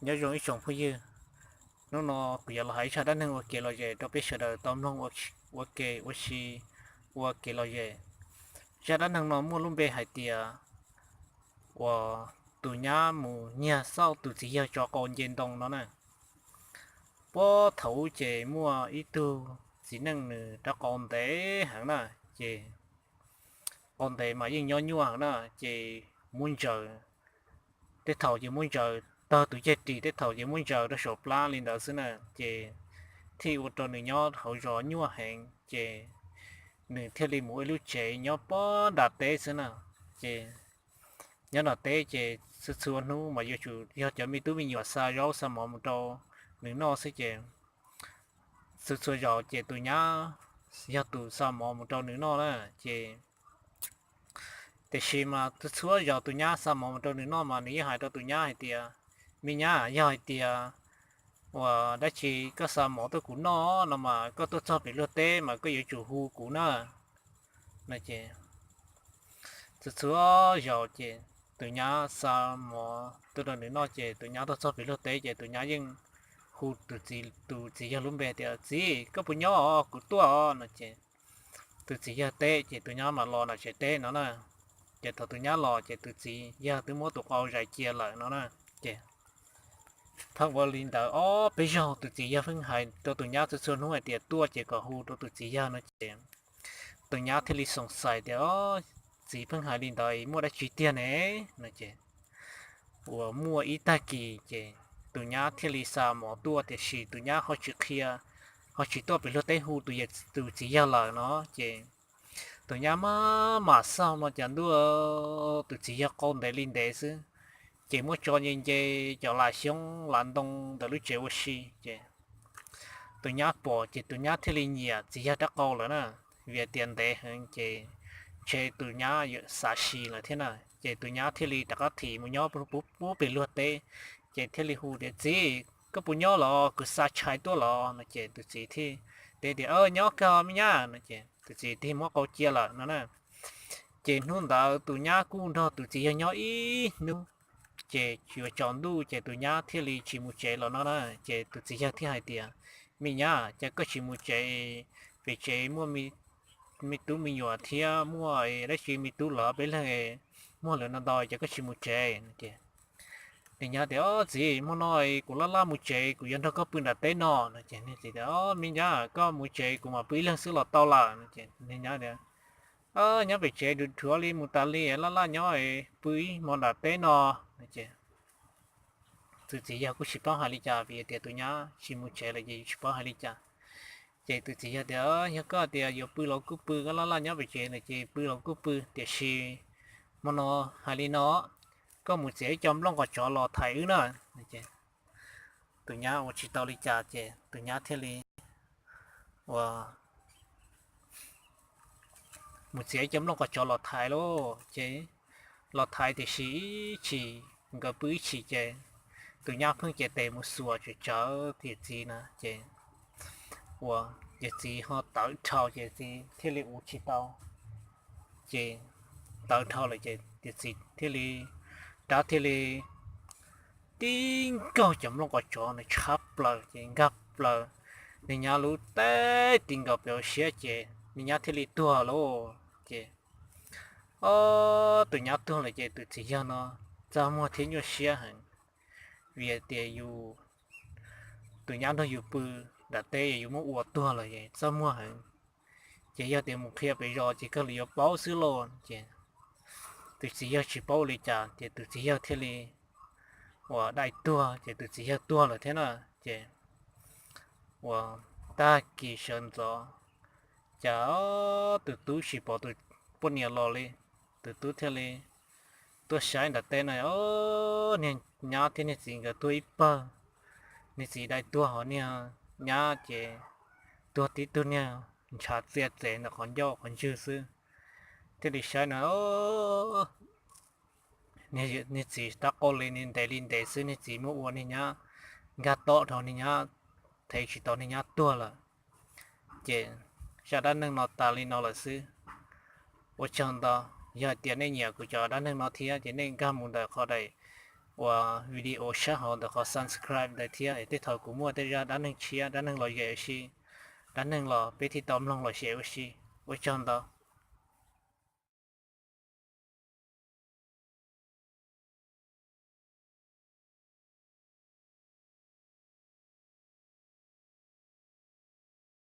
Nyob zoo ib tsoom phooj ywg, hnub no kuv yuav los hais ib zaj dab neeg ua kev lom zem rau peb sawv daws tau mloog ua ke ua si ua kev lom zem. Zaj dab neeg no muaj lub npe hais tias uas tus nyab mus nyiag xauj tus txiv yawg tsov qau nce ntoo no na. Puag thaum ub ces muaj ib tug txiv neej nws rab qau ntev heev na, ces qau ntev mas yeej nyob nyuaj heev na, ces muab ntsaws, tej thaum ces muab ntsaws tawg tus ceg ris, tej thaum ces muab ntsaws rau saum plab li ntawd xwb na, ces thiaj ua rau nws nyob hauv zos nyuaj heev, ces nws thiaj li mus ua ib lub tsev nyob puag nram teb xwb na. Ces nyob nram teb ces txhua txhua hnub mas yuav tsum yog cov me tub me nyuam xa zaub xa mov mus rau nws noj xwb ces txhua txhua zaus ces tus nyab yog tus xa mov mus rau nws noj na. Ces tiam sis mas txhua txhua zaus tus nyab xa mov mus rau nws noj mas nws yeej hais rau tus nyab hais tias, me nyab, yog hais tias uas dab tsi koj xa mov tuaj kuv noj no mas koj tuaj txog pem luag teb mas koj yuav tsum hu kuv na. No ces txhua txhua zaus ces tus nyab xa mov tuaj rau nws noj ces tus nyab tuaj txog pem luag teb ces tus nyab yeej hu tus txiv, tus txiv yawg lub npe tias, txiv, koj puas nyob os, kuv tuaj os no ces tus txiv yawg teb ces tus nyab mam los nram tsev teb no na. Ces thaum tus nyab los ces tus txiv yawg twb muab tus qau zais cia lawm no na. Ces thaum ua li ntawd ob peb zaug tus txiv yawg pheej hais rau tus nyab txhua txhua hnub hais tias tuaj ces kom hu rau tus txiv yawg no ces tus nyab thiaj li xoom xais tias, o, txiv pheej hais li ntawd muaj dab tsi tiag ne? No ces uas muaj ib tag kis ces tus nyab thiaj li xa mov tuaj tiam sis tus nyab ho tsis qhia, ho tsis tuaj pem luag teb hu tus, tus txiv yawg lawm no ces tus nyab maj mam xauj no cas ntuj, tus txiv yawg qau ntev li ntev xwb, ces muab tso nce nce cov lav xyoob lav ntoo ntawm lub tsev ua si ces tus nyab pom ces tus nyab thiaj li nyiam txiv yawg rab qau lawm na, vim tias ntev heev ces ntshe tus nyab xav si lawm thiab na. Ces tus nyab thiaj li rov qab thim mus nyob pub pem luag teb, ces thiaj li hu tias, txiv, koj puas nyob los? Kuv xa tshais tuaj los no ces tus txiv thiaj teb tias, nyob kawg me nyab no ces tus txiv thiaj muab qau cia lawm no na. Ces hnub ntawd tus nyab kuj nrog tus txiv yawg nyob ib hnub, ces yuav tsaus ntuj ces tus nyab thiaj li tsis mus tsev los no na. Ces tus txiv yawg thiaj hais tias, me nyab, cas koj tsis mus tsev? Pem tsev muaj me tub me nyuam thiab muaj dab tsi me tub lawv peb leeg, muaj lawv no ntau ces koj tsis mus tsev no ces niag nyab tias, o txiv, hmo no kuv laj laj mus tsev, kuv yuav nrog koj pw nram teb no no ces niag txiv tias, o me nyab, koj mus tsev kuv mam pw ib leeg xwb los tau lawm no ces niag nyab tias, nyob pem tsev dhuav dhuav li mus tas li, laj laj nyob pw ib hmo nram teb no no ces tus txiv yawg kuj tsis paub hais li cas vim tias tus nyab tsis mus tsev lawm ces tsis paub hais li cas. Ces tus txiv yawg tias, yog koj tias yuav pw los kuj pw, koj laj laj nyob pem tsev no ces pw los kuj pw, tiam sis hmo no hais li no, koj mus txiav ib co nplooj qos tsov los thaiv wb na. Tus nyab ua tsis tau li cas ces tus nyab thiaj li ua mus txiav ib co nplooj qos tsov los thaiv lauj. Ces los thaiv tiam sis ib chim nkawd pw ib chim ces tus nyab pheej cev tes mus xuas tsawv tsawv yawm txiv na ces ua yawm txiv ho tawv dhau ces txiv thiaj li ua tsis tau. Ces tawv dhau lawm ces yawm txiv thiaj li, rab thiaj li tib nkaug cov nplooj qos tsov ntawd tshab plaws ces nkag plaws niag nyab lub teb ti nkaus pem hauv siab ces niag nyab thiaj li tuag lauj. Ces o, tus nyab tuag lawm ces tus txiv yawg no txaj muag thiab nyuaj siab heev, vim tias yus, tus nyab nrog yus pw nram teb es yus muab ua tuag lawm es txaj muag heev. Ces yog tias mus qhia pem zos ces kawg li yuav paub xwb lauj. Ces tus txiv yawg tsis paub ua li cas ces tus txiv yawg thiaj li ua dai tuag ces tus txiv yawg tuag lawm thiab na. Ces ua tag kis sawv ntxov, cas tus tub tsis pom tus poj niam los li. Tus tub thiaj li tuaj saib nram teb no, niag nyab thiab niag txiv nkawd tuag ib pawg. Niag txiv dai tuag ho niag nyab ces tuag tib tug niag ntshav txias txev ntawm qhov ncauj qhov ntswg xwb. Thiaj li saib no, niag txiv rab qau li ntev li ntev xwb, niag txiv muab ua niag nyab nkag tob dhau, niag nyab thev tsis tau, niag nyab tuag lawm. Ces zaj dab neeg no tas li no lawm xwb. Ua tsaug ntau, yog hais tias nej nyiam kuv cov dab neeg no thiab ces nej nkag mus ntawm qhov daim ua video sab hauv ntawm qhov subscribe ntawd thiab es tej thaum kuv muaj tej zaj dab neeg tshiab dab neeg lom zem ua si, dab neeg los peb thiaj tau mloog los xyuas ua si. Ua tsaug ntau.